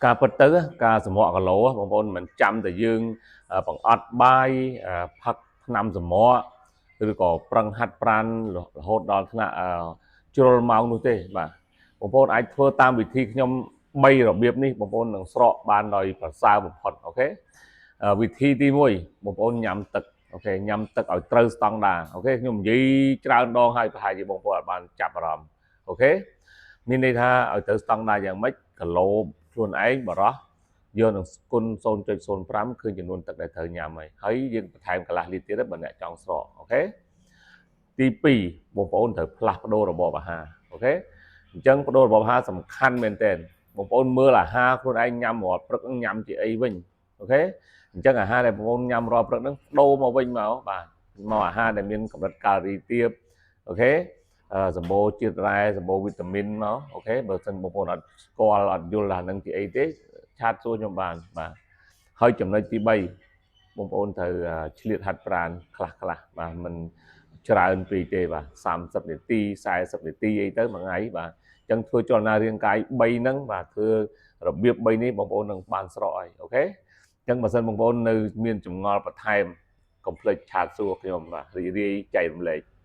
ការពិតទៅការសម្រក់គីឡូបងប្អូនមិនចាំតែយើងបង្អត់បាយផឹកថ្នាំសម្រក់ឬក៏ប្រឹងហាត់ប្រាណរហូតដល់ថ្នាក់ជ្រុលម៉ោងនោះទេបាទបងប្អូនអាចធ្វើតាមវិធីខ្ញុំ3របៀបនេះបងប្អូននឹងស្រកបានដោយប្រសើរបំផុត OK វិធីទី1បងប្អូនញ៉ាំទឹក OK ញ៉ាំទឹកឲ្យត្រូវស្តង់ដារ OK ខ្ញុំនិយាយច្រើនដងហើយប្រហែលជាបងប្អូនអត់បានចាប់អារម្មណ៍ OK មានន័យថាឲ្យត្រូវស្តង់ដារយ៉ាងម៉េចគីឡូខ្លួនឯងបរោះយកនឹងគុណ0.05គឺចំនួនទឹកដែលត្រូវញ៉ាំហើយហើយយើងបន្ថែមកន្លះលីត្រទៀតបើអ្នកចង់ស្រក OK ទី2បងប្អូនត្រូវផ្លាស់ប្ដូររបបអាហារ OK អញ្ចឹងប្ដូររបបអាហារសំខាន់មែនទែនបងប្អូនមើលអាហារខ្លួនឯងញ៉ាំរាល់ព្រឹកញ៉ាំជាអីវិញ OK អញ្ចឹងអាហារដែលបងប្អូនញ៉ាំរាល់ព្រឹកហ្នឹងដូរមកវិញមកបាទមកអាហារដែលមានកម្រិតកាឡូរីទាប OK សម្បូរជាតិរ៉ែសម្បូរវីតាមីនមក OK បើសិនបងប្អូនអត់ស្គាល់អត់យល់ថានឹងជាអីទេ chat សួរខ្ញុំបានបាទហើយចំណុចទី3បងប្អូនត្រូវឆ្លៀតហាត់ប្រាណខ្លះខ្លះបាទមិនច្រើនពេកទេបាទ30នាទី40នាទីអីទៅមួយថ្ងៃបាទអញ្ចឹងធ្វើចលនារាងកាយ3ហ្នឹងបាទធ្វើរបៀប3នេះបងប្អូននឹងបានស្រកហើយ OK អញ្ចឹងបើសិនបងប្អូននៅមានចម្ងល់បន្ថែមកុំភ្លេច chat សួរខ្ញុំបាទរីករាយចែករំលែក។